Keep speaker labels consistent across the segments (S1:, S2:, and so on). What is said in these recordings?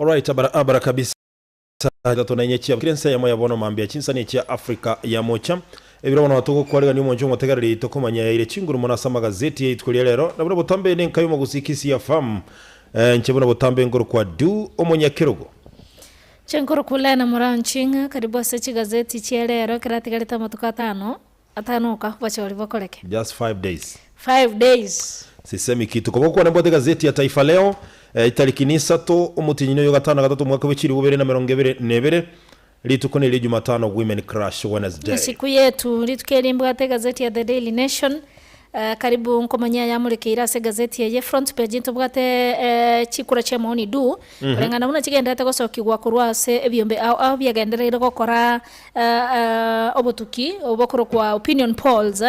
S1: Alright barabara kabisa Isato na inye chia kera ense eyemo ya bono mambia chinsani chia Africa ya mocha. Ebiro bono togokwarigania omonche omotegereri tokomanya yaire chinguru mono ase amagazeti ye rituko ria rero na buna botambe nenka y'omogusii Kisii FM. Inche buna botambe nkorokwa Du omonyakerogo.
S2: Inche nkorokwa Lena Moranching'a, karibu ase chigazeti chia rero ekero atigarete amatuko atano, atano oka obochori bokoreke.
S1: Just five days.
S2: Five days.
S1: Sisemi kitu. Koba okwana mbwate egazeti ya Taifa Leo, eh, itariki ni isato omotienyi oyo gatano na gatato omwaka bwe chilifu bibere na emerongo ebere na ebere, rituko neria Jumatano Women Crush Wednesday.
S2: Siku yetu, rituko eri mbwate egazeti ya The Daily Nation, eh, karibu nkomanya ayamorekeire ase egazeti eye front page ntobwate eh, chikura chia maoni du koreng'ana buna chigenderete gosokigwa korwa ase ebiombe ao ao biagendereire gokora Obotuki obokorokwa opinion polls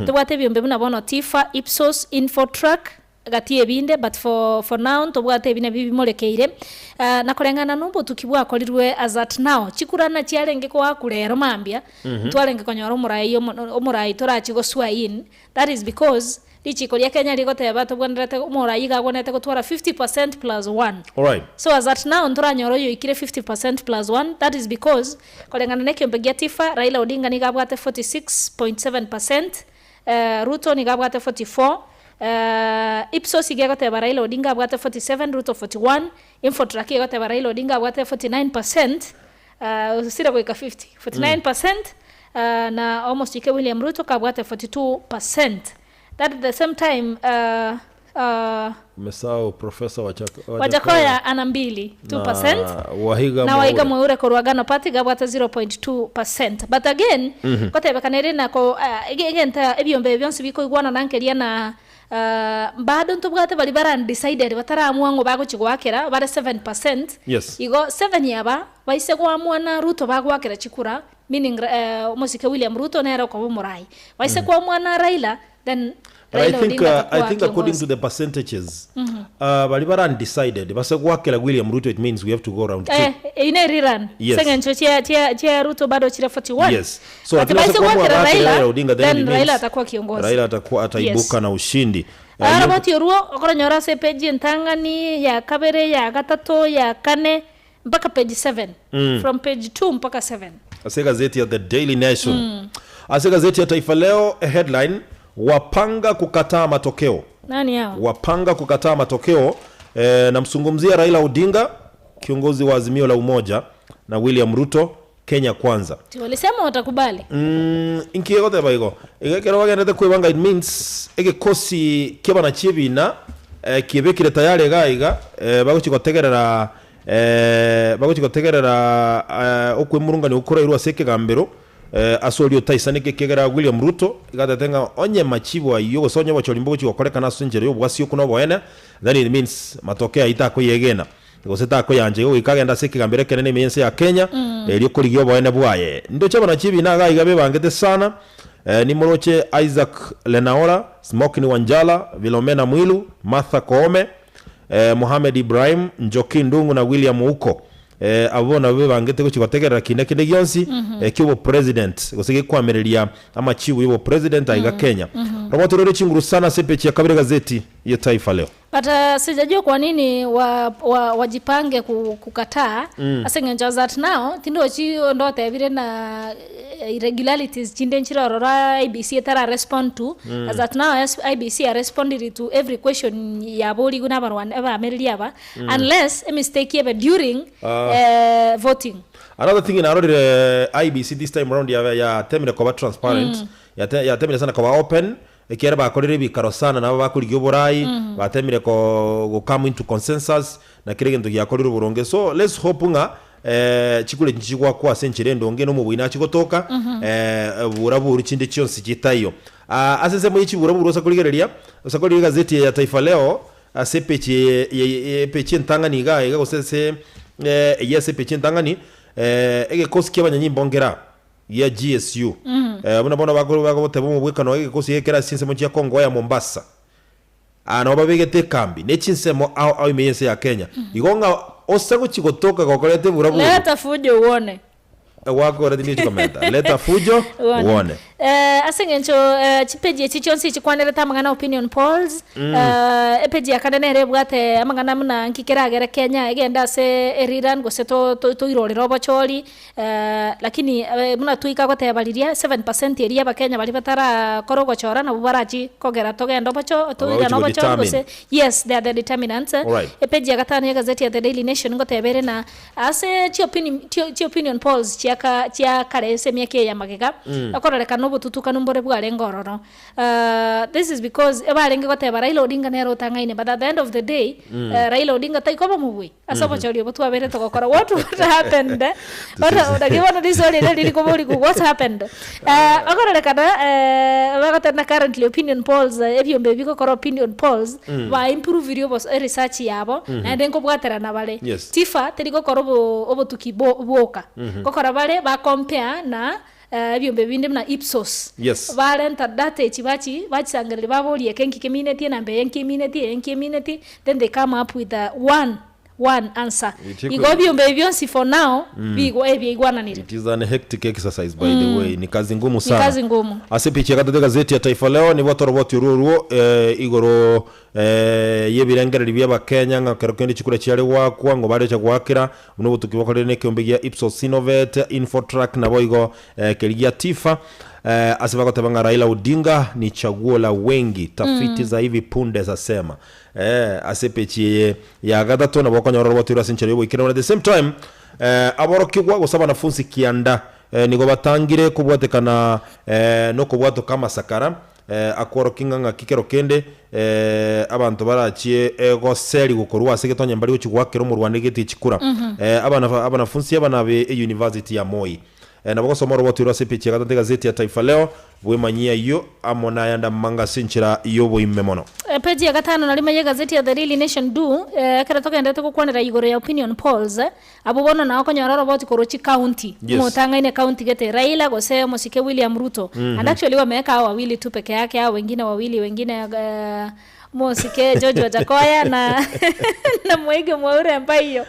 S2: ntobwate ebiombe buna bono Tifa, Ipsos, Infotrack gati ebinde but for for now ntobwate ebi nabio bimorekeire na koreng'ana na obotuki bwakorirwe as at now chikura nachiarenge koakwa rero mambia ntwarenge konyora omorai omorai torachi go swear in that is because Richiko ria Kenya rigoteba tobwenerete omorai iga agwenerete gotwara 50 percent plus one.
S1: Alright.
S2: So as at now ntoranyore oyoikire 50 percent plus one, that is because koreng'ana na ekiombe gia Tifa, Raila Odinga nigo abwate 46.7 percent, Ruto nigo abwate 44, Ipsos iga egoteba Raila Odinga abwate 47, Ruto 41, Infotrack egoteba Raila Odinga abwate 49 percent, osire goika 50, 49 percent, na omosike William Ruto kabwate 42 percent. That at the same time
S1: Umesahau Professor Wajackoyah.
S2: Wajackoyah ana mbili, 2 percent,
S1: Na Wahiga
S2: na Waiga
S1: Mwaure.
S2: Mwaure korwa Agano Party gabwate 0.2 percent. But again, nkotebekana ere nako egento ebiombe ebi bionsi bikoigwanana nkeria na bado ntobwate baria bare undecided bataramua ng'o bagochia goakera bare 7 percent.
S1: Yes.
S2: Igo 7 aba baise goamua na Ruto bagoakera chikura Meaning omosike William Ruto nere okoba omorai. Baise koamua na Raila then
S1: But I
S2: Raila
S1: think,
S2: Odinga
S1: uh, I
S2: atakuwa
S1: think according
S2: kiongozi.
S1: to the percentages uh, bari bara undecided base gwakera William Ruto it means we have to go round two.
S2: Eh, eyio ne rerun.
S1: Yes.
S2: Ase eng'encho chia chia chia Ruto bado chire 41.
S1: Yes. So
S2: But
S1: lakini
S2: baise
S1: base kuamua
S2: gwakera
S1: baakere
S2: Raila,
S1: Raila Odinga then,
S2: then
S1: it means
S2: Raila atakuwa kiongozi.
S1: Raila atakuwa ataibuka
S2: Yes.
S1: na ushindi. Uh,
S2: Aro
S1: hiyo-
S2: boti orwo okoronyora ase page entang'ani ya kabere ya gatato ya kane Mpaka page 7 from page 2 mpaka 7.
S1: Ase egazeti ya The Daily Nation. Ase egazeti ya Taifa Leo headline, Wapanga kukataa matokeo.
S2: Nani hao?
S1: Wapanga kukataa matokeo. Eh, namzungumzia Raila Odinga kiongozi wa Azimio la Umoja na William Ruto Kenya Kwanza.
S2: Ti walisema watakubali.
S1: Mm, inki egoteba igo? Iga ekero bagenderete kwebanga it means egekosi ki'abanachi ebina eh, kiebekire tayari iga iga eh, bagochi gotegerera eh, bagochi gotegerera eh, okwemurungania okwo korairwe ase ekegambero eh, ase oria otaisaneke ekiagera William Ruto iga atebete ng'a onye machibu ayio gose onye obochori mbogochi gokorekana ase enchera y'obwasi okwo na oboene then it means matokeo ayio takoyegena. Gose takoyancha igo goika agende ase ekegambero ekenene ime y'ense ya Kenya, erio korigia oboene bwaye. Ndoche abanachi ebina iga iga bebangete sana, nimoroche Isaac Lenaola, Smokin Wanjala, Philomena Mwilu, Martha Koome, Mohamed Ibrahim, Njoki Ndung'u na William Ouko. Abwo nabwo bebangete gochia gotegerera kina kende gionsi ki'obopresident gose gekwamireria amachibu y'obopresident aiga Kenya. Roboti rore chinguru sana ase epeji ya kabere egazeti ye Taifa Leo.
S2: But sijajua kwa nini wa, wa, wajipange ku, kukataa mm. ase eng'encho as at now tindochi onde otebire na eh, irregularities chinde nchire ororo IEBC etara respond to mm. as at now as IEBC arespondire to every question yaborigwe na abarwani abamereri aba mm. unless a mistake ebe during
S1: Ah.
S2: eh, voting
S1: Another thing narorire IEBC this time round ya yatemire koba transparent yate- yatemire sana koba open Ekiagera bakorire ebikaro sana nabo bakorigia oborai, batemire ko go come into consensus, na kera egento giakorirwe boronge. So let's hope ng'a chikura echi nchigoakwa ase enchera endonge na omobuya nachi gotoka, bura buru chinde chionsi chitaiyo. Ase ensemo ye chibura buru ase korigereria, ase korigereria egazeti eye ya Taifa Leo, ase epeji eye ye epeji entang'ani iga iga gose ase eyio ase epeji entang'ani, egekosi kia abanyanyimbo nkera. gia GSU. Buna bono bako bagoteba omobwekano egekosi gekere ase chinsemo chia Kongowea Mombasa. Aa nabo babegete ekambi ne chinsemo ao ao ime y'ense ya Kenya. Igo ng'a ose gochia gotoka gokoreta ebura buru.
S2: Leta fujo uone.
S1: Gwakora tindi gochia komenta. Leta fujo
S2: Uone.
S1: uone.
S2: Eh, ase eng'encho eh, chipeji echi chionsi chikwanerete amang'ana opinion polls, eh, epeji ya kane nere ebwate amang'ana buna nki keragere Kenya egende ase ererun gose to- to- toirorere obochori, eh, lakini eh, buna twaika goteba riria 7% eria abakenya baria batarakora ogochora nabwo barachi kogera togende obocho toirane
S1: Abagochi
S2: obochori
S1: godetermine.
S2: gose yes they are the determinants.
S1: Alright.
S2: Epeji ya gatano ya egazeti ya The Daily Nation ngoteba ere na Ase chiopinion polls chia kare ase emiaka eye ya magega, okororekana obotutukanu mbore bwarenge ororo. This is because ebarenge goteba Raila Odinga nere otang'aine but at the end of the day, Raila Odinga taikoba mobui ase obochori obo twabeire togokora. What what happened? Naki bono riswali riria riri koborigwa what happened? Okororekana bagoteba buna currently opinion polls ebiombe ebi bigokora opinion polls ba improve rie eresearch yabo naende nkobwaterana bare.
S1: Yes.
S2: Tifa teri gokora obo obotuki bo bwoka, ngokora bare ba compare na ebiombe binde buna Ipsos.
S1: Yes.
S2: Barenta data echi bachi bachisangereria baboria eke nki keminetie enamba eye nki eminetie eye nki eminetie, then they come up with a one one answer.
S1: It
S2: Igo ebiombe ebi bionsi for now bigwa ebiaigwananire.
S1: It is an hectic exercise by the way, ni kazi ngumu
S2: Ni
S1: sana.
S2: kazi ngumu.
S1: Ase epicha ya gatato egazeti ya Taifa Leo nigo toroboti orwo orwo eh, igoro eh, y'ebirengererio bi'Abakenya ng'a kero kende chikura chiare goakwa ng'o barecha goakera buna obotuki bokorire nekeombe gia Ipsos Synovate, Infotrack naboigo eh, keria gia Tifa eh, ase bagoteba ng'a Raila Odinga ni chaguo la wengi tafiti za hivi punde zasema. Eh, ase epeji eye ya gatato nabo okonyora oroboti ore ase enchera y'oboikeranu at the same time eh, aborokigwa gose abanafunsi kianda eh, nigo batangire kobwatekana eh, nokobwatoka amasakara eh, akworokia ng'a ng'aki kero kende eh, abanto barachie eh, goserigwa korwa ase gete onye mbari gochia goakera omorwani gete chikura eh, abana abanafunsi aba nabe eyunivasiti ya Moi eh, nabo gosoma oroboti ore ase epeji ya gatato egazeti ya Taifa Leo Bwemanyie ayio amo nayande amang'a ase enchera y'oboime mono.
S2: Epeji ya gatano na rimo y'egazeti ya The Daily Nation du, ekero togenderete gokwanera igoro ya opinion polls, abwo bono nao okonyora oroboti korwa chicounty,
S1: Yes.
S2: motang'aine county gete Raila gose omosike William Ruto. And actually wameweka hao wawili tu peke yake, hao wengine wawili wengine mosike George Wajackoyah na na Mwaige Mwaure Mbaio.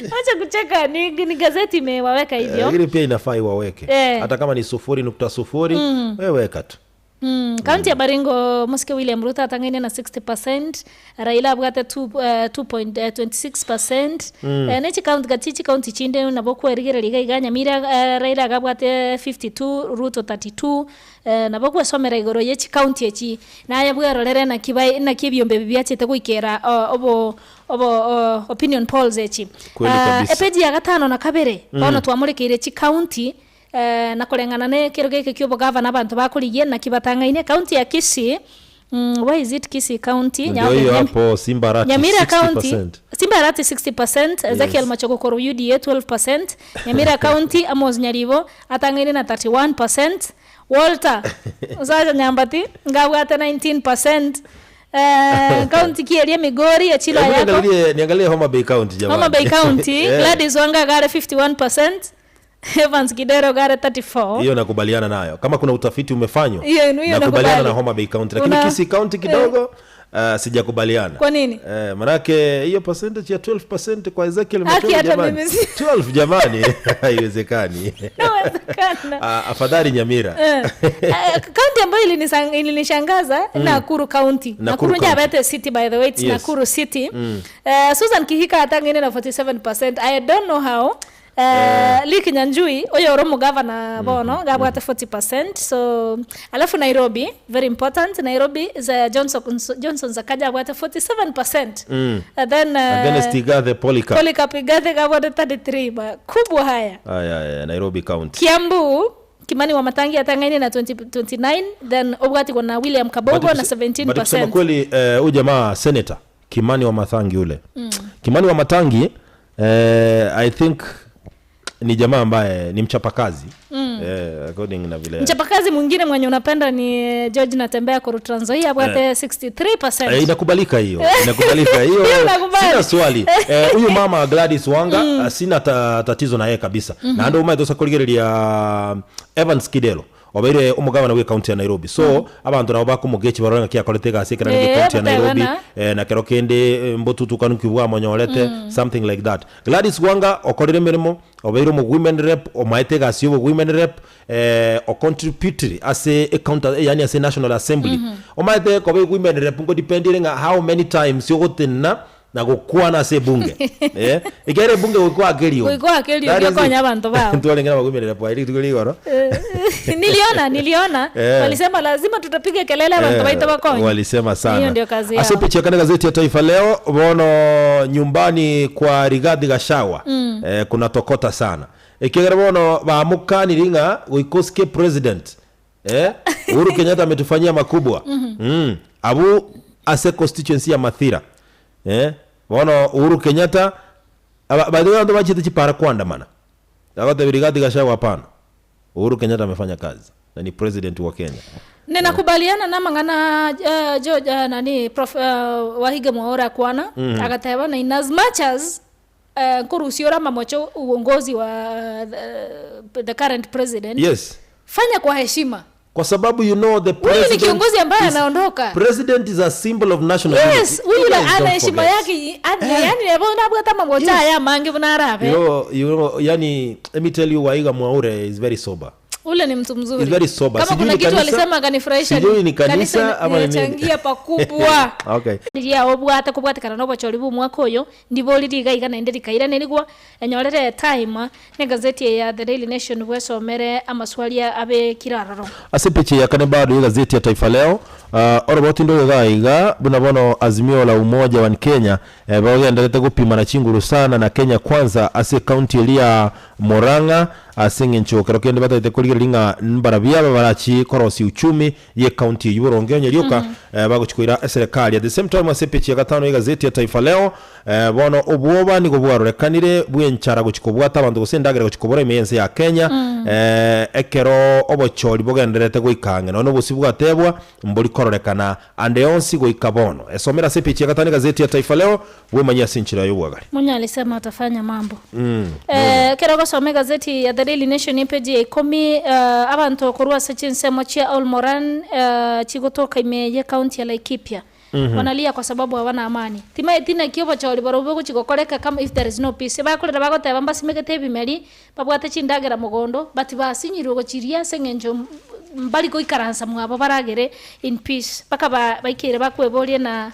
S2: Acha kucheka, ni, ni gazeti imewaweka hivyo.
S1: Lakini pia inafaa iwaweke
S2: Eh.
S1: hata kama ni 0.0 wewe weka tu.
S2: Kaunti ya Baringo mosike William Ruto atang'aine na 60%, Raila abwate 2.26%. Ne chikaunti gati chikaunti chinde nabo kwerigereria iga iga Nyamira Raila iga abwate 52, Ruto 32. Nabo gwesomera igoro ye chikaunti echi, naye bwerorere naki bai naki ebiombe ebi biachete goikera obo obo opinion polls echi.
S1: Kweli kabisa.
S2: Epeji ya gatano na kabere, bono twamorekeire chikaunti na koreng'ana na ekerogo eke kia obogavana abanto bakorigia naki batang'aine. Ekaunti ya Kisii, why is it Kisii county?
S1: Ndio hiyo hapo Simba Arati
S2: Nyamira County,
S1: 60%.
S2: Simba Arati 60%, Ezekiel
S1: Yes.
S2: Machogu korwa UDA 12%, Nyamira County, Amos Nyaribo atang'aine na 31%, Walter Osacha Nyambati ngabwate 19%, eh, county ki eria Migori Achilo
S1: Hebu
S2: Ayako
S1: niangalie niangalie Homa Bay County jamani.
S2: Homa Bay County,
S1: Eh,
S2: Gladys Wanga gare 51%, Evans Kidero gare 34.
S1: Hiyo nakubaliana nayo. Kama kuna utafiti umefanywa,
S2: Hiyo hiyo
S1: nakubaliana
S2: nakubali.
S1: na Homa Bay County, lakini
S2: Una-
S1: Kisii County kidogo sijakubaliana.
S2: Kwa nini?
S1: Eh, manake hiyo percentage ya 12% kwa Ezekiel
S2: Haki
S1: Machogu
S2: hata
S1: jamani.
S2: mimi si-
S1: 12 jamani, haiwezekani.
S2: Inawezekana.
S1: Ah, afadhali Nyamira.
S2: Eh, eh, kaunti ambayo ilinishangaza Nakuru County.
S1: Nakuru
S2: Nakuru
S1: County.
S2: Njabete City by the way, it's
S1: Yes.
S2: Nakuru City. Eh, Susan Kihika atang'ine na 47%. I don't know how. Eh, Lee Kinyanjui oyo oro mugavana bono gabwate 40%. So alafu Nairobi, very important. Nairobi is Johnson Johnson Sakaja abwate 47%. Then
S1: Against Igathe Polycarp.
S2: Polycarp Igathe gabwate 33. Makubwa haya.
S1: Aya, aya, Nairobi County.
S2: Kiambu Kimani Wamatangi atang'aine na 20, 29 then obwatigwa na William Kabogo
S1: But
S2: na
S1: but kusema
S2: 17%.
S1: kweli eh, huyu jamaa senator Kimani Wamatangi ule Kimani Wamatangi eh, I think ni jamaa ambaye ni mchapakazi eh, according na vile
S2: Mchapakazi mwingine mwenye unapenda ni George Natembeya koru Trans Nzoia abwate 63%.
S1: Eh, inakubalika hiyo inakubalika hiyo
S2: Hiyo nakubali.
S1: sina swali Eh, huyu mama Gladys Wanga mm. sina ta, tatizo na yeye kabisa mm -hmm. na ndo umaithosa kurigereria Evans Kidero Obeire omogabana bwe county ya Nairobi. So, abanto nabo bakomogechi barore ng'aki akorete egasi ekero arenge
S2: Eh,
S1: county ya Nairobi,
S2: gotebana.
S1: eh, na kero kende eh, mbotutukanu ki bwamonyorete, something like that. Gladys Wanga okorire emeremo, obeire omo women rep, omaete egasi ya obo women rep, eh, ocontributire ase ecounty yaani ase National Assembly. Omaete koba ewomen rep nkodependire ng'a how many times ogotenena na gokwana ase ebunge. Eh, ekiagera ebunge goika oake eriogi.
S2: Goika oake eriogi
S1: That is
S2: okonye
S1: it.
S2: abanto bao.
S1: Ntwarenge na abawomen rep aye rituko ria igoro.
S2: Niliona, niliona.
S1: Eh.
S2: Walisema lazima tutapiga kelele abanto
S1: Eh,
S2: baito bakonywe.
S1: walisema sana.
S2: Hiyo ndio kazi
S1: Ase
S2: yao.
S1: picha ya kane gazeti ya Taifa Leo bono nyumbani kwa Rigathi Gachagua eh, kuna tokota sana ekiagera bono bamokaniri ng'a goika osike president eh, Uhuru Kenyatta ametufanyia makubwa mm. Abu ase constituency ya Mathira eh, bono Uhuru Kenyatta aba, by the way abanto bachete chipara koandamana bagotebia Rigathi Gachagua hapana Uhuru Kenyatta amefanya kazi na ni president wa Kenya.
S2: Ninakubaliana na amang'ana uh, George, uh, nani prof, uh, Wahiga Mwaura akwana mm -hmm. agateba na in as much as uh, nkorusia ore amamocho uongozi wa the, the current president
S1: Yes.
S2: fanya kwa heshima
S1: Kwa sababu you know the
S2: huyu ni
S1: president
S2: kiongozi ambaye
S1: is,
S2: anaondoka
S1: president is a symbol of national
S2: yes
S1: unity.
S2: huyu
S1: You guys
S2: ana
S1: don't
S2: heshima
S1: forget.
S2: yake yani nebo nabwate amamocho aya amange buna arabe
S1: You know, you know, yani let me tell you Waiga Mwaure is very sober.
S2: ule ni mtu mzuri
S1: He's very sober.
S2: kama
S1: Sijui
S2: kuna
S1: ni
S2: kitu
S1: kanisa-
S2: alisema akanifurahisha
S1: sijui ni kanisa
S2: ina-
S1: ama ni nini.
S2: inachangia pakubwa
S1: Okay.
S2: riria obwate kobwatekana na obochori bwa omwaka oyo ndibori riga iga naende rikairaneriwa enyorere time ne egazeti eye ya The Daily Nation bwesomere amaswali abekire aroro.
S1: Ase epicha ya kane bado y'egazeti ya Taifa Leo, ah, oroboti ndoyo iga iga buna bono Azimio la Umoja One Kenya eh, bagenderete gopimana chinguru sana na Kenya Kwanza ase ekaunti eria ya Murang'a ase eng'encho kero kende batagete korigereria ng'a mbarabwo aba barachi korosia uchumi y'ekaunti eyio boronge onye rioka eh, bagochi koira eserekari. At the same time ase epeji ya gatano y'egazeti ya Taifa Leo eh, bono obwoba nigo bwarorekanire bw'enchara gochi kobwata abanto gose endagera gochi kobora ime y'ense ya Kenya eh, ekero obochori bogendererete goika ang'e nonya obosio bwatebwa mbori kororekana ande onsi goika bono. Esomera ase epeji ya gatano egazeti ya Taifa Leo bwemanyie ase enchera y'obwagare.
S2: Munya alisema atafanya mambo eh, kero ogosoma egazeti ya The Daily Nation epeji ya ikomi eh, abanto korwa ase chinsemo chia Olmoran eh, chigotoka ime ye county ya Laikipia wanalia kwa sababu hawana amani timaeti naki obochori barobwo bogochi gokoreka kama if there is no peace bakorera bagoteba mbasimegete ebimeri babwate chindagera mogondo but basinyirwe gochiria ase eng'encho mbari goikaransa mwabo baragere in peace mpaka ba baikeire bakweboria na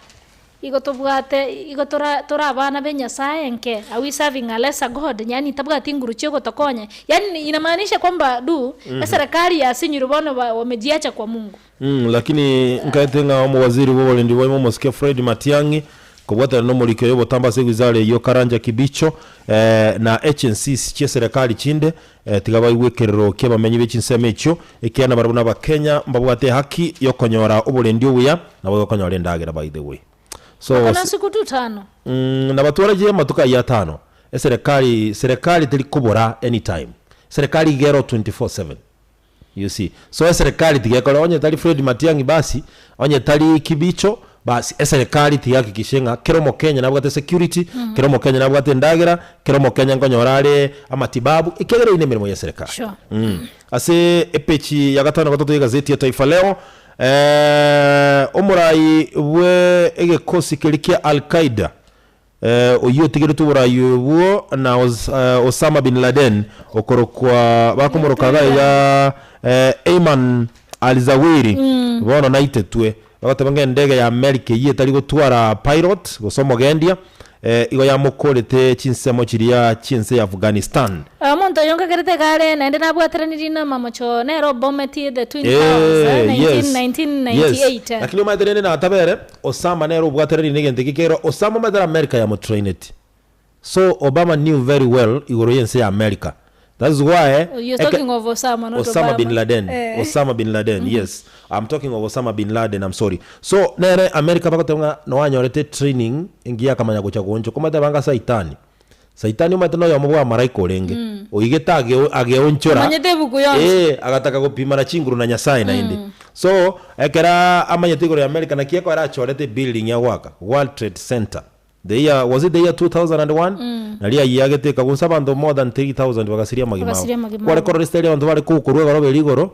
S2: Igo tobwate, igo tora tore abana be Nyasaye nke, are we serving a lesser God, yaani tabwati nguru chiogotokonya, yaani inamaanisha kwamba du eserekari yasinyirwe bono ba wamejiacha kwa Mungu.
S1: Mm, lakini nkaete ng'a omowaziri bw'oborendi bwaime omosike Fred Matiang'i kobwatana nomoriki oye obotambe ase ewizara eyio Karanja Kibicho eh, na agencies chi'eserekari chinde eh, tiga baigwe ekerero ki'abamenyi be chinsemo echio ekiagera nabarabwo n'Abakenya mbabwate ehaki y'okonyora oborendi obuya nabo gokonyora endagera by the way. So
S2: Bako na siku tu tano.
S1: Mm, nabatwaragie amatuko ayio atano eserekari serikali teri kobora anytime serikali igero 24/7 you see so eserekari tiga ekore onye tari Fred Matiang'i basi onye tari Kibicho basi eserekari tiga ehakikishe ng'a kera omokenya nabwate security kera omokenya nabwate endagera kera omokenya nkonyora are amatibabu ekiagera eyio na emeremo ya eserekari
S2: Sure.
S1: Mm. Ase epeji ya gatano gatato y'egazeti ya Taifa Leo, eh, omorai bwe egekosi keria kia Al-Qaeda eh, oyio otigeretwe oborai obwo na Os, eh, Osama bin Laden okorokwa bakomoroka iga iga eh, Ayman al-Zawahiri bono naitetwe bagoteba ng'a endege ya America eyio etari gotwara pilot gose omogendia eh, igo yamokorete chinsemo chiria chi'ense ya Afghanistan.
S2: Omonto oyo nkakerete iga are, naende nabwateranirie namamocho nere obometie the Twin Towers,
S1: Eh,
S2: eh,
S1: yes,
S2: 1998.
S1: yes. Lakini omanyete rende natabere, Osama nere obwateranirie na egento eke ekiagera Osama omanyete America yamotraineti. So Obama knew very well igoro y'ense ya America. That's why
S2: Oh, you're
S1: eke-
S2: talking of Osama, not
S1: Osama
S2: Obama.
S1: bin Laden.
S2: Eh.
S1: Osama bin Laden, yes. I'm talking of Osama bin Laden, I'm sorry. So nere America bagoteba ng'a noanyorete training engiya akamanya gocha goonchoka. Omanyete banga saitani. Saitani omanyete noyomo bwa amaraika orenge, oigete age ageonchora,
S2: Omanyete ebuku yonsi.
S1: eh, agataka gopimana chinguru na Nyasaye naende. So, ekero amanyete igoro ya America naki ekero achorete ebuilding agoaka, World Trade Center, the year, was it the year 2001? Naria ayiagete ekagunsa abanto more than 3000 bagasiria amagima abo.
S2: Bagasiria amagima
S1: Kware
S2: abo.
S1: korora esitari abanto bare kokorwa egoroba eria igoro,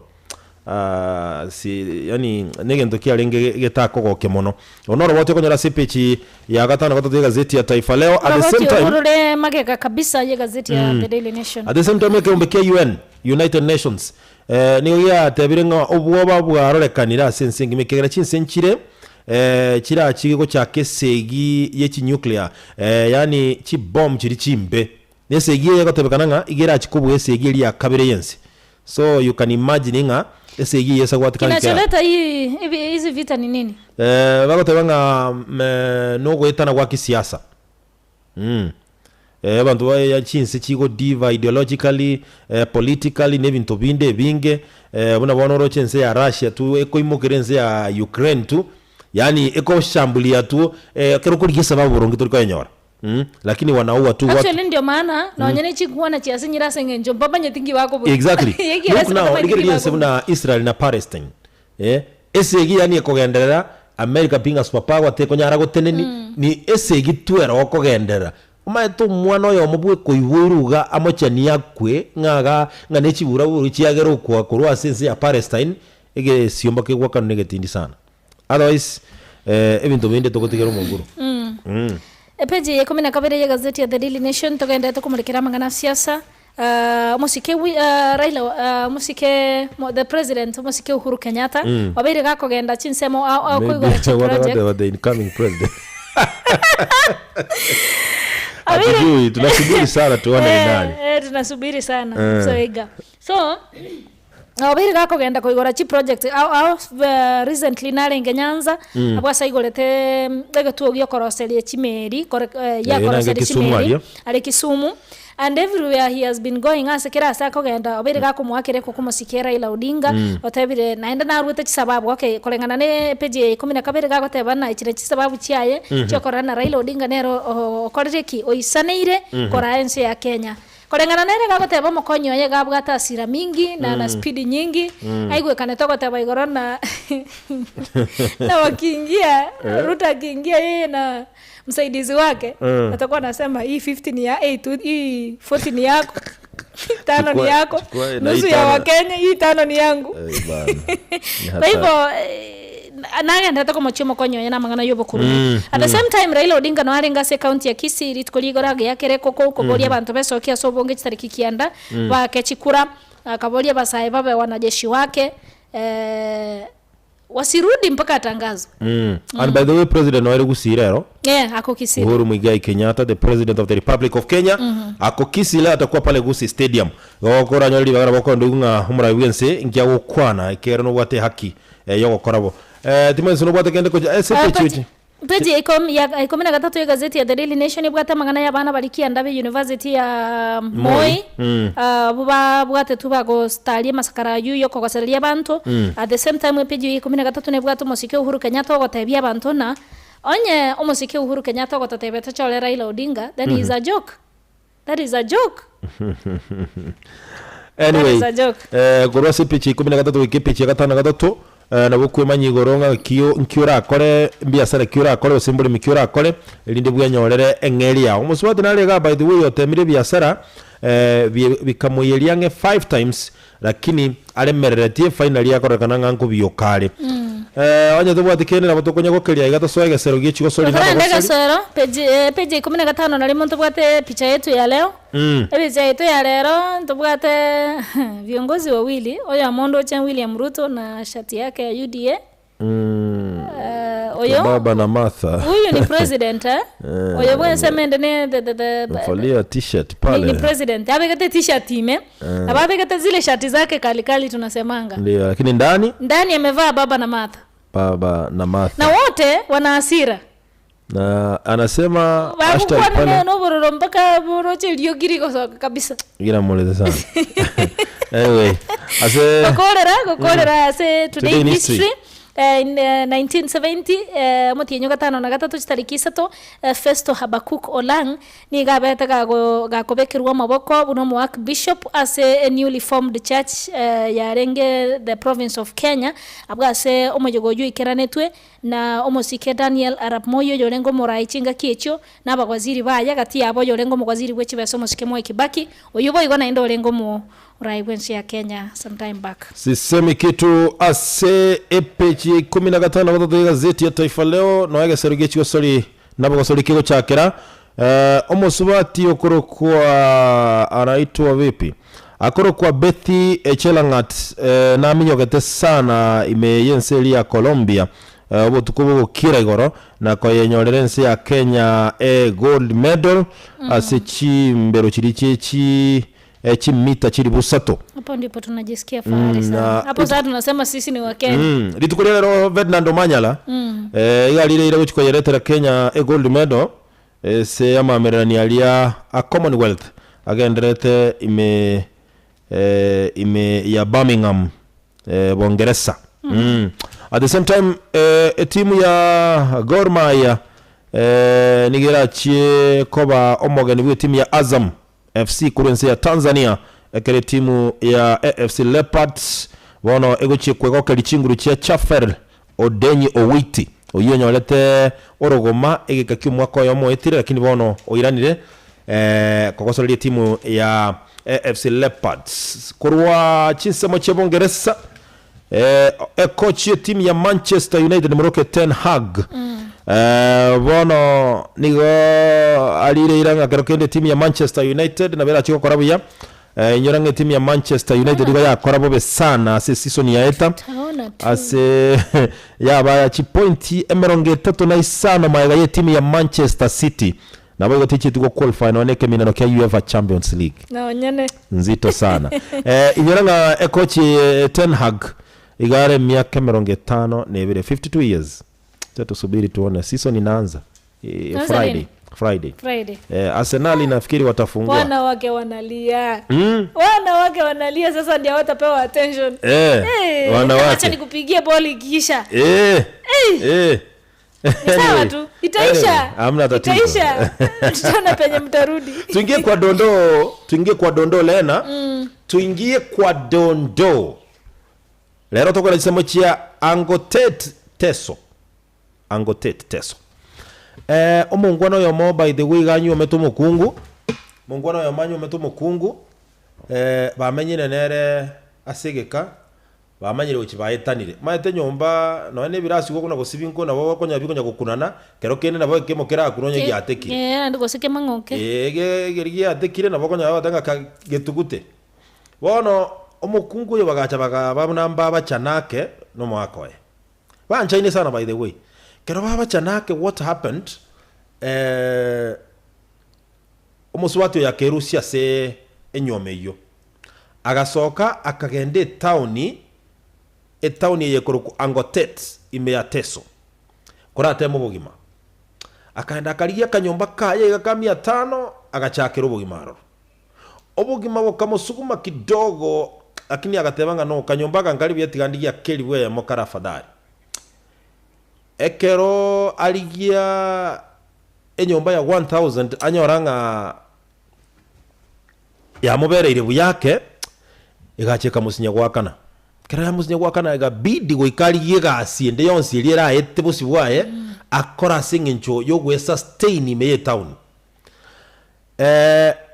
S1: Si yaani negento kiarenge getakogokia mono. Obo noroboti okonyora ase epeji ya gatano na gatato y'egazeti ya Taifa Leo. At the same
S2: Oroboti
S1: time
S2: orwo rore magega kabisa y'egazeti ya The Daily Nation.
S1: At the same time ekeombe kia UN, United Nations, nigo giatebire ng'a obwoba bwarorekanire ase ense engima ekiagera chinse nchire chirachige gochaka esegi ye chinuclear, yaani chibomb chiria chimbe. Na esegi eye egotebekana ng'a iga erachi kobua esegi eria ya kabere y'ense. So you can imagine ng'a esegi eye esagwatikana nkera.
S2: Kinacholeta hii hivi hizi vita ni nini?
S1: Eh, bagoteba ng'a nogoetana gwa kisiasa. Mh. Eh, abanto ba ya chinse chigo diva ideologically, eh, politically na ebinto binde ebinge, eh, buna bono oroche ense ya Russia tu ekoimokera ense ya Ukraine tu, yaani ekoshambulia tu, eh, ekero okorigia esababu boronge tori koyenyora. Mh, lakini wanaua tu watu.
S2: Actually ndio maana nonye ne chikuana chiasinyire ase eng'encho mbamanyeti nki bakobugia.
S1: Exactly.
S2: Ekiagera
S1: Look
S2: ase
S1: now,
S2: batamanyeti nki
S1: rigereria ense
S2: bakobugia.
S1: buna Israel na Palestine. Eh, esegi yaani ekogenderera, America being a super power tekonyara goteneni, ni esegi tu ero okogenderera. Omanyete omwana oyomo bwekoiboirwe iga amochani akwe, ng'a iga, ng'a ne chiburaburu chiagere okwa korwa ase ense ya Palestine, egesiomba kegwakanu na egetindi sana. Otherwise, eh, ebinto binde togotigera omonguru. Mm.
S2: Epeji ya ikomi na kabere y'egazeti ya The Daily Nation togenderete komorekera amang'ana a siasa. Ah, omosike wi ah, Raila ah, omosike mo the president omosike Uhuru Kenyatta obeire gakogenda chinsemo ao ao
S1: Maybe
S2: koigora chi
S1: what
S2: project.
S1: about the incoming president?
S2: Obeire
S1: Hatujui, tunasubiri sana tuone ni nani.
S2: Eh, eh, tunasubiri sana. So iga. So Obeire gakogenda koigora chiproject ao ao recently narenge Nyanza, abwo ase aigorete egetuo giokoroseria chimeri kore
S1: Eh, nange
S2: yakoroseria
S1: Kisumu
S2: chimeri
S1: aria.
S2: are Kisumu, and everywhere he has been going ase kera ase akogenda obeire gakomoakera ekokomosikia Raila Odinga, otebire naende naruete chisababu okay koreng'ana na epage ya ikomi na kabere gagoteba ng'a echi nachi chisababu chiaye chiokorora ng'a Raila Odinga nere okorire ki? Oisaneire koraa ense ya Kenya. Koreng'ana nere gagoteba omokonyi oye iga abwate hasira mingi na na speed nyingi, aigwekanete ogoteba igoro na na wakiingia Ruto akiingia yeye na msaidizi wake atakuwa anasema hii 50 ni ya hii tu hii 40 ni yako tano ni
S1: Chukua-
S2: yako
S1: chukua na hii
S2: nusu ya
S1: tano.
S2: Wakenya hii tano ni yangu.
S1: Eh, bana. Ni
S2: Kwa
S1: hatari.
S2: hivyo nagenderete komochia omokonyi oye namang'ana ya obokurume. At the same time Raila Odinga no arenge ase ecounty ya Kisii rituko ria igoro ageakera ekoko koboria abanto besokie ase obonge chitariki kianda baake chikura akaboria abasae babe wanajeshi wake wasirudi mpaka atangazwe.
S1: And by the way president noere gusii rero.
S2: Yeah, ako Kisii.
S1: Uhuru Muigai Kenyatta the president of the Republic of Kenya ako Kisii leo atakuwa pale Gusii Stadium gokora nyori ribaga nabo okoenda oigwe ng'a omorai bwense inki agokwana ekiagera nobwate ehaki yogokora bo eh, timanyeti nobwate kende kocha ase
S2: Ah,
S1: epeji
S2: peji
S1: echi
S2: peji ya ikomi ya ikomi na gatato y'egazeti ya The Daily Nation ebwate amang'ana y'abana baria kianda be university ya Moi Ah, abwo babwatetwe bagostaria amasakara aywo ya okogosereria abanto At the same time epeji ya ikomi na gatato nebwate omosike Uhuru Kenyatta ogotebia abanto ng'a onye omosike Uhuru Kenyatta ogototebia tochore Raila Odinga then he is a joke. That is a joke. That
S1: Anyway,
S2: is a joke.
S1: eh, korwa ase epicha ikomi na gatato goika epicha ya gatano na gatato eh, nabo okwemanya igoro ng'a ki nki orakore mbiasara ki orakore gose mboremi ki orakore erinde bwenyorere eng'eri yao. Omosubati nare igaa by the way otemire ebiasara eh, bie bikamoiyeria ang'e five times Lakini aremereretie finally akorekana ng'a nkobioka are. Eh, onye tobwati kende nabo tokonya gokeria iga tosoe egesero gie chigosori na
S2: Tokorenda
S1: abagosori.
S2: egesero page eh, page ya ikomi na gatano na rimo ntobwate epicha yetu ya leo epicha yaito ya rero ntobwate viongozi wawili oyomo ndoche William Ruto na shati yake ya UDA Eh, oyo
S1: Baba na Martha.
S2: huyu ni president eh? Oyo bwense ende ne the, the, the, the,
S1: Valia t-shirt
S2: ni,
S1: pale.
S2: ni president abegete t-shirt ime mm. ababegete zile shati zake kalikali tunasemanga
S1: Ndio, lakini ndani
S2: ndani amevaa baba na Martha
S1: baba na Martha.
S2: na wote wana hasira
S1: Na anasema hashtag
S2: bagokwana
S1: pale
S2: nobororo mpaka boroche eriogi rigosoka kabisa
S1: gira molete sana. Anyway, ase
S2: gokorera gokorera ase today
S1: Today in
S2: in
S1: history.
S2: history eh, in eh, 1970 eh, omotienyi o gatano na gatato chitariki isato eh, Festo Habakuk Olang nigo abete gago gakobekerwa amaboko buna omo archbishop ase a newly formed church eh, yarenge the province of Kenya abwo ase omoyega oyio oikeranetwe Na omosike Daniel Arap Moi oyorenge omoraai chingaki echio, na abawaziri baye, gati yabo oyorenge omowaziri bwe chibesa omosike Mwai Kibaki, oyio boigo naende orenge omo Orai bw'ense ya Kenya some time back.
S1: Sisemi kitu ase epeji ya ikomi na gatano na gatato y'egazeti ya Taifa Leo noe egesero gie chigosori nabogosori kegochakera eh, omosubati okorokwa anaitwa vipi akorokwa Betty Chelang'at eh, naminyogete sana ime y'ense eria ya Colombia eh, obotuko bogokira igoro na koyenyorera ense ya Kenya e gold medal ase chimbero chiria chie chi eh, chimita chilifu isato.
S2: Hapo ndipo tunajisikia fahari
S1: Mm,
S2: sana.
S1: na
S2: Hapo sasa tunasema sisi ni wa Kenya.
S1: Mm. Rituko ria rero Ferdinand Omanyala eh, iga rireire gochi koyeretera Kenya e gold medal ase amamererania aria a Commonwealth agenderete ime eh, ime ya Birmingham eh, Bongeresa. Mm. At the same time eh, etimu ya Gor Mahia eh, nigo erachie koba omogeni bwa etimu ya Azam FC korwa ense ya Tanzania, ekero etimu ya AFC Leopards bono egochia kwegokeria chinguru chia Chafer Odenyi Owiti, oyio onyorete orogoma egeka ki'omwaka oyomo oetire lakini bono oiranire kogosoreria etimu ya AFC Leopards. Korwa chinsemo chia Bongeresa, ekochi y'etimu ya Manchester United moroke Ten Hag bono nigo arire ira ng'a kero kende etimu ya Manchester United nabo erachie gokora buya. Inyora ng'a etimu ya Manchester United igo yakora bobe sana ase esisoni yaeta
S2: Taona tu.
S1: ase yabaya chipointi emerongo etato na isano magega y'etimu ya Manchester City nabo igo tichieti goqualify nonya na ekeminano kia UEFA Champions League.
S2: Nonyene.
S1: Nzito sana. Eh, inyora ng'a ekochi eh, Ten Hag iga are emiaka emerongo etano na ebere, 52 years. Acha tusubiri tuone season inaanza eh,
S2: Inaanza
S1: Friday.
S2: lini?
S1: Friday.
S2: Friday.
S1: Eh, Arsenal nafikiri watafungua.
S2: Wanawake wanalia. Wanawake wanalia sasa ndio watapewa attention.
S1: Eh,
S2: Eh, acha
S1: wanawake.
S2: nikupigie boli ikiisha.
S1: Eh. Eh.
S2: Ni sawa
S1: Anyway.
S2: tu. Itaisha.
S1: Anyway, hamna tatizo.
S2: Itaisha. Tutaona penye mtarudi.
S1: Tuingie kwa dondoo, tuingie kwa dondoo Lena. Tuingie kwa dondoo. Lero tokora chisemo chia Angotet Teso. Angotet Teso. Eh, omongwana oyomo by the way iga anyuomete omokungu. Mongwana oyomo anyuomete omokungu. Eh, bamenyire nere ase egeka, bamanyire gochia baetanire. Omanyete enyomba nonya na ebirasi igo buna gosibia nko nabo bakonya bikonya gokunana, kero kende nabo ekemo kerakune onye giatekire.
S2: Eh, naende gose kemang'oke.
S1: Eeh ege ekeri giatekire nabo okonyora bagoteba ng'a ka getugute. Bono, omokungu oyo bagacha bakaba buna mbabachana ake na omogaka oye. Banchaine sana by the way. Ekero babachana ake what happened, eh, omosubati oyo akerusia ase enyiomo eyio. Agasoka akagenda etaoni, etaoni eye ekorokwa Angotet ime ya Teso, korateme obogima. Akaenda akarigia akanyomba kaye iga ka mia tano, agachakera obogima aroro. Obogima bokamosuguma kidogo, lakini agateba ng'a no, kanyomba aka nkari buya tiga ndigie akeri bw'eyemo kare afadhali. Ekero arigia enyomba ya 1000 anyora ng'a yamobereire buya ake, egacha ekamosinya goakana. Ekero yamosinya goakana egabidi goika arigie egasi ende yonsi eria eraete bosio bwaye, akore ase eng'encho yogoesustain ime y'etown.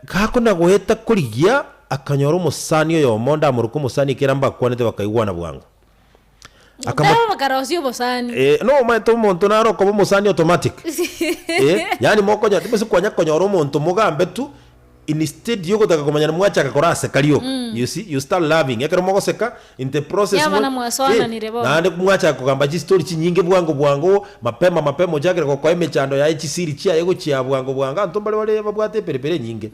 S1: Gakona goeta korigia, akanyora omosani oyomo, ndamoroke omosani ekiagera mbakwanete bakaigwana bwango. Akamo-
S2: Nabo bakarosia obosani.
S1: Eh, no omanyete omonto naro okoba omosani automatic. Eh, yaani mokonya timose kwanya konyora omonto mogambe tu instead yogotaka komanyana mwachaka koraseka rioka. You see, you start laughing. Ekero mogoseka in the process
S2: Yaba
S1: mwa-
S2: namwasoananire
S1: Eh,
S2: bono.
S1: naende mwachaka kogamba chistori chinyinge bwango bwango mapema mapema ochakire gokoa emechando yaye chisiri chiaye gochia bwango bwango abanto mbare bare babwate eperepere enyinge.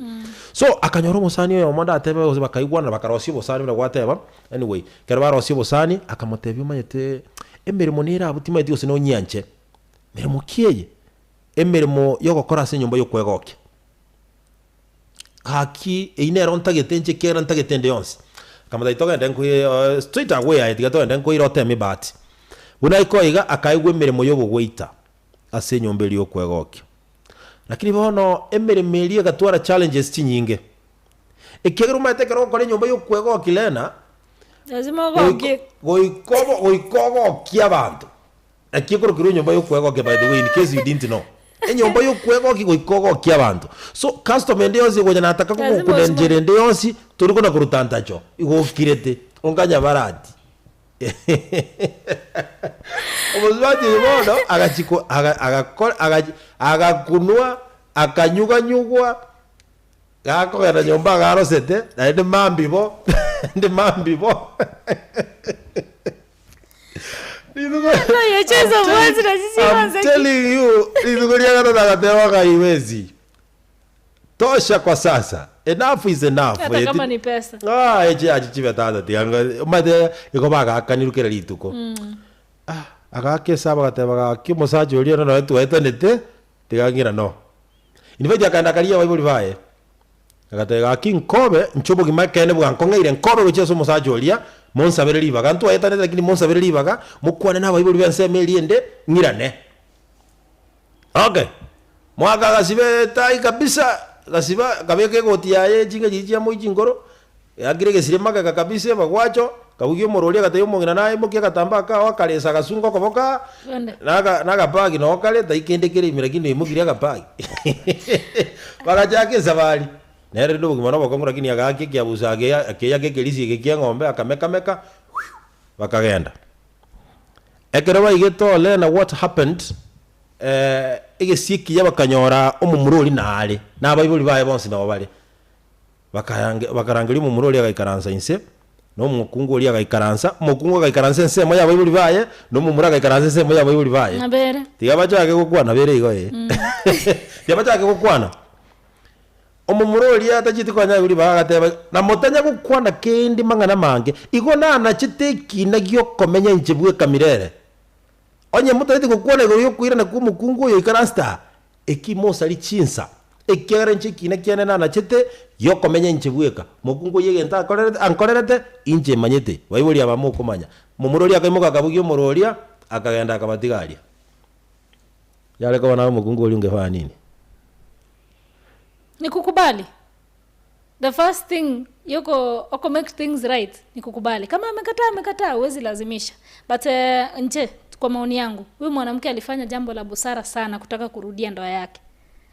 S1: So akanyora omosani oyomo ndatebe gose bakaigwanana bakarosia obosani buna gwateba anyway, ekero barosia obosani akamotebia omanyete emeremo nere abwo timanyeti gose nonyianche. Meremo ki eye? Emeremo yogokora ase enyomba yokwegokia. Gaki eyio nero ntagete inche ekiagera ntagete ende yonsi. Akamotebia togende nkoe straight away aye tiga togende nkoire oteme ebahati. Buna aika iga akaigwa emeremo ya obogoita ase enyomba eria yokwegokia. Lakini bono emeremo eria egatwara challenges chinyinge, ekiagera omanyete ekero ogokora enyomba ya okwegokia Lena,
S2: Lazima ogokie.
S1: goika obo goika ogokie abanto. Naki ekorokerwa enyomba ya okwegokia by the way in case you didn't know. Enyomba yokwegokia goika ogokie abanto. So customer ende yonsi egocha nataka
S2: Lazima
S1: kogokuna
S2: osima-
S1: enchera ende yonsi, tori kona koruta ntacho, igo okirete, onkanya barati. Omosubati oyo bono agachia ko aga agakora agachi agakunwa, akanyuganyugwa, gakogenda nyomba iga arosete, naende mambia bo, naende mambia bo. Rituko
S2: Your choice of words na sisi
S1: I'm
S2: kwanza ki-
S1: telling you, rituko ria gatatu agateba ng'a haiwezi. Tosha kwa sasa. Enough is enough.
S2: Hata kama ni pesa.
S1: Ah, echi achi chibe tata tianga omanyete igo bagaakanirwe kera rituko. Ah, agaaka esabu agateba gaki omosacha oria ore nonye twaetanete, tiga ng'ira no. In fact akaenda akaria abaibori baye, agateba gaki nkobe inche obogima ekeene bwankong'eire nkobe gochia ase omosacha oria, monsabere ribaga, ntwaetanete lakini monsabere ribaga, mokwane na abaibori b'ensemo eria ende, ng'irane. Okay, mwaka agasiba etai kabisa, agasiba akabeka egoti yaye chinga chiria chia moi chinkoro, eakire egesire magega kabisa ebagwacho, akabugia omorori agatebia omong'ina naye imokia agatambaa kao akaresa agasunga okoboko aa,
S2: Twende.
S1: na aka na akabagi noo kare tai kende kere ime lakini oimokirie akabagi. Bagachaka esabari, nere rende obogima na obokong'u lakini agaaka ekiabuso akeya akeyaka ekerisi eke kia eng'ombe akamekameka, bakagenda. Ekero baigete Olena what happened, egesie ekiya bakanyora omomura oria nare, na abaibori baye bonsi nabo bare. Bakarange bakarangeria omomura oria agaikaransa inse, na omokungu oria agaikaransa, omokungu agaikaransa ensemo ya abaibori baye, na omomura agaikaransa ensemo ya abaibori baye.
S2: Nabere.
S1: Tiga bachake gokwana bere igo eh. Tiga bachake gokwana. Omomura oria tachieti konya abaibori baye agateba, na motanya gokwana kende mang'ana amange, igo nanachete ekina gi'okomenya inche bweka mirere. Onye motaeti gokwana igoro y'okoirana kw'omokungu oyo oikaransete aa, eki mosari chinsa, ekiagera inche ekina kiane nanachete gi'okomenya inche bweka. Mokungu oyio egento akorerete ankorerete, inche manyete, baibori aba mokomanya. Momura oria akaimoka akabugia omoro oria, akagenda akabatiga aria. Yare koba naye omokungu oria ongefaa nini?
S2: Ni kukubali. The first thing yoko oko make things right ni kukubali. Kama amekataa amekataa, huwezi lazimisha. But nche kwa maoni yangu, huyu mwanamke alifanya jambo la busara sana kutaka kurudia ndoa yake.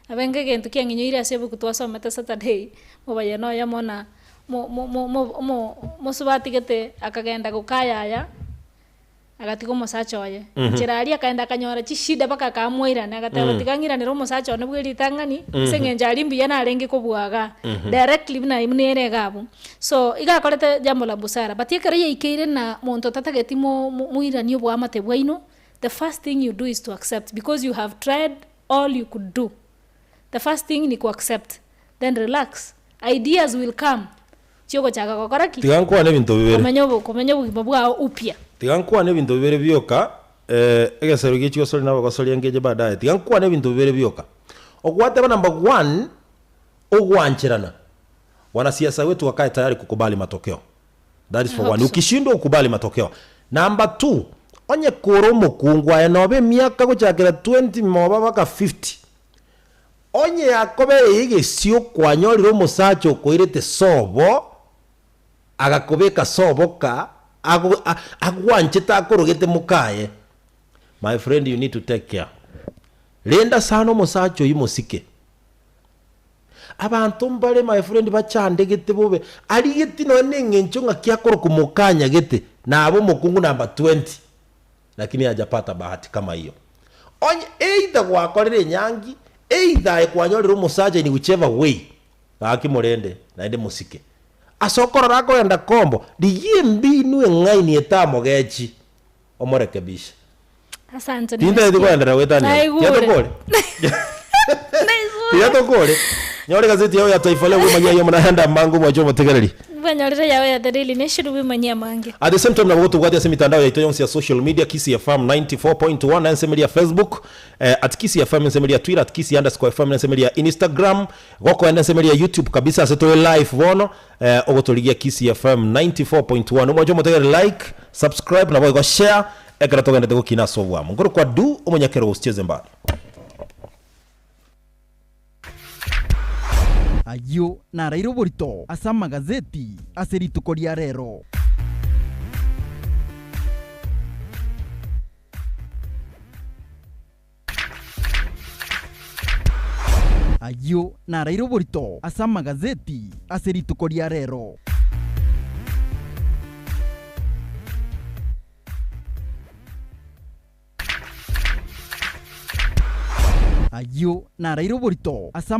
S2: Abenge egento kiang'inyoire ase ebuku twasomete Saturday, mobayeno oyomo na mo mo mo mo mo mosubatigete akagenda gokayaya. Agatiga omosacha oye. Enchera aria akaenda akanyora chishida mpaka akamoirana, agateba tiga ng'iranere omosacha one bwe ritang'ani, ase eng'encho aria mbuya narenge kobua igaa, directly buna buna ere iga abwo. So, iga akorete jambo la busara, but ekero yaikeire na monto otatageti mo moiranie oboamate bwaino, the first thing you do is to accept because you have tried all you could do. The first thing ni ku accept, then relax, ideas will come chiogochaka gokora ki?
S1: Tiga nkwane ebinto bibere.
S2: Komenya obo komenya obogima bwao upya.
S1: Tiga nkwane ebinto bibere bioka, egesero gie chigosori na abagosori engeche baadaye. Tiga nkwane ebinto bibere bioka. Ogwateba number one, ogwancherana. Wanasiasa wetu wakae tayari kukubali matokeo. That is
S2: I
S1: for
S2: hope
S1: one.
S2: so.
S1: Ukishindwa ukubali matokeo. Number two, onye kore omokungu aye nobe emiaka gochakera 20 moba mpaka 50, Onye yakobereire egesio kwanyorire omosacha okoirete sobo, agakobeka sobo ka ago agwanchete akorogete mokaye, my friend you need to take care. Renda sana omosacha oyio mosike. Abanto mbare my friend bachandegete bobe, arigeti nonya na eng'encho ng'aki akorokwa mokanyagete, nabe omokungu number 20. Lakini hajapata bahati kama hiyo. Onye either gwakorire enyangi, either aye kwanyorire omosacha in whichever way, gaki morende naende mosike. Ase okorora akogenda kombo, rigia embinu eng'aini etamogechi, omorekebishe.
S2: Asante
S1: Tintageti
S2: nimesikia.
S1: koenderera goetania.
S2: Naigure.
S1: Tiga tokore.
S2: Naigure.
S1: Tiga tokore. Nyore egazeti yao ya Taifa Leo bwemanyia ayio muna amange omwanche omotegereri.
S2: Bwanyorire yao ya The Daily Nation bwemanyie amange.
S1: At the same time nabo gotobwatia ase emitandao yaito yonsi ya social media Kisii FM 94.1 na ensemo eria ya Facebook eh, at Kisii FM ensemo eria ya Twitter at Kisii underscore FM na ensemo eria ya Instagram gokoenda ensemo eria ya YouTube kabisa ase tore live bono eh, ogotorigia Kisii FM 94.1 omwanche omotegereri like subscribe nabo igo share ekero togendete gokina ase obwamo nkorokwa Du omonyakero usicheze mbali.
S3: Ayio naraire oborito ase amagazeti ase rituko ria rero. Ayio naraire oborito ase amagazeti ase rituko ria rero. Ayio naraire oborito ase.